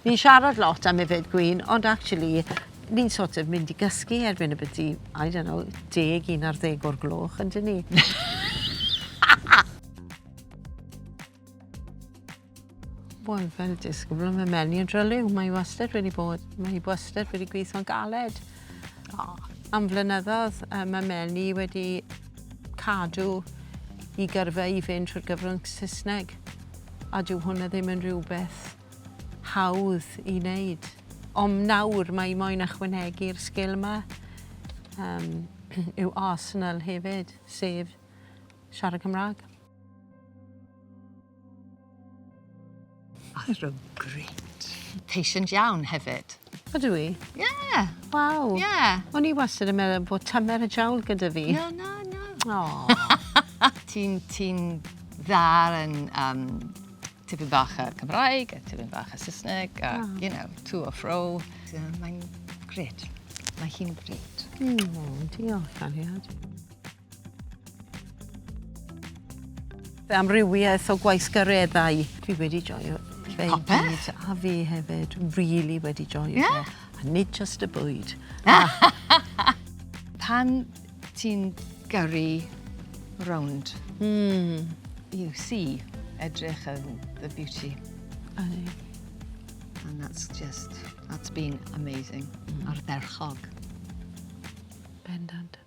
Ni'n siarad lot am yfed gwin, ond actually, ni'n sort of mynd i gysgu erbyn y byti, I don't know, deg, un ar ddeg o'r gloch, yn dyn ni? Wel, fel disgybl, mae Meli yn dryliw. Mae hi wastad wedi bod. Mae hi wastad wedi gweithio'n galed. Oh. Am flynyddoedd, mae Meli wedi cadw i gyrfa i fynd trwy'r gyfrwng Saesneg. A dyw hwnna ddim yn rhywbeth hawdd i wneud. Ond nawr mae moyn ychwanegu'r sgil yma um, yw Arsenal hefyd, sef siarad Cymraeg. Athro great. Patient iawn hefyd. Ydw i? Ie. Yeah. Waw. Ie. Yeah. O'n i wastad yn meddwl bod tymer y jawl gyda fi. No, no, no. Oh. Ti'n ti dda yn um, tipyn bach o Cymraeg, a tipyn bach o Saesneg, a, oh. you know, to a fro. So, mae'n gret. Mae hi'n gret. Mm, diolch, cariad. Amrywiaeth o gweithgareddau. Dwi wedi joio fe i gyd. A fi hefyd, really wedi joio yeah. fe. A nid just y bwyd. Pan ti'n gyrru rownd, mm. you see edrych yn the beauty. Ydy. And that's just, that's been amazing. Ardderchog. Bendant.